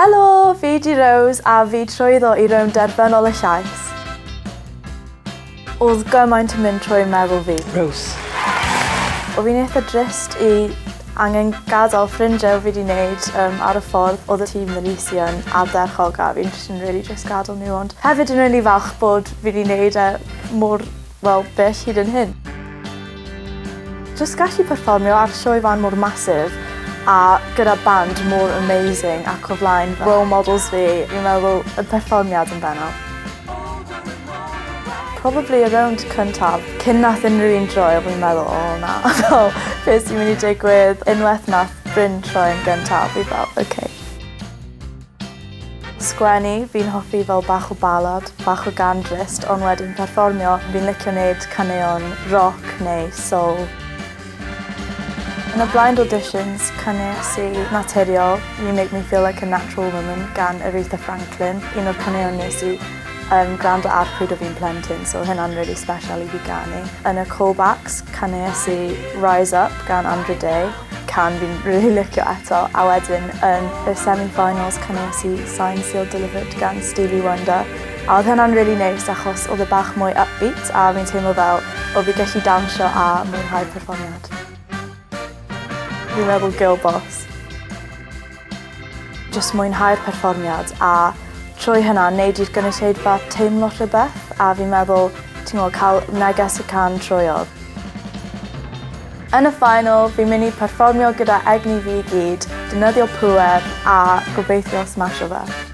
Helo, fi 'di Rose a fi trwyddo i rownd derfynol y llais. O'dd gymaint yn mynd trwy meddwl fi. Rose. O' fi'n eitha drist i angen gadael ffrindiau fi 'di neud yym ar y ffordd. O'dd y tîm Elysian ardderchog a fi'n jyst yn rili drist gadel nhw ond hefyd yn rili falch bod fi 'di neud e mor wel bell hyd yn hyn. Jyst gallu perfformio ar llwyfan mor massive a gyda band mor amazing ac o flaen role models fi, fi'n meddwl y perfformiad yn bennaf. Probably y rownd cyntaf, cyn nath unrhyw un droi o' fi'n meddwl o na fel beth sy'n mynd i digwydd? Unwaith nath Bryn troi yn gyntaf fi fel oce. Sgwennu, fi'n hoffi fel bach o balad, bach o gân drist ond wedyn perfformio fi'n licio neud caneuon roc neu soul. Yn y blind auditions caneuais i Naturiol, You Make Me Feel Like a Natural Woman gan Aretha Franklin, un o'r caneuon nes i yym gwrando ar pryd o fi'n plentyn so hynna'n rili sbesial i fi ganu. Yn y callbacks caneuais i Rise Up gan Andra Day. Cân fi'n rili licio eto a wedyn yn y semi-finals caneuais i Signed Sealed Delivered gan Stevie Wonder a odd hynna'n rili neis achos odd e bach mwy upbeat a fi'n teimlo fel o' fi gallu dawnsio a mwynhau'r perfformiad. Fi'n meddwl girl boss. Jyst mwynhau'r perfformiad a trwy hynna neud i'r gynulleidfa teimlo rhywbeth a fi'n meddwl ti'n gwbo ca'l neges y cân trwyodd. Yn y final, fi'n mynd i perfformio gyda egni fi i gyd, defnyddio pŵer a gobeithio smasho fe.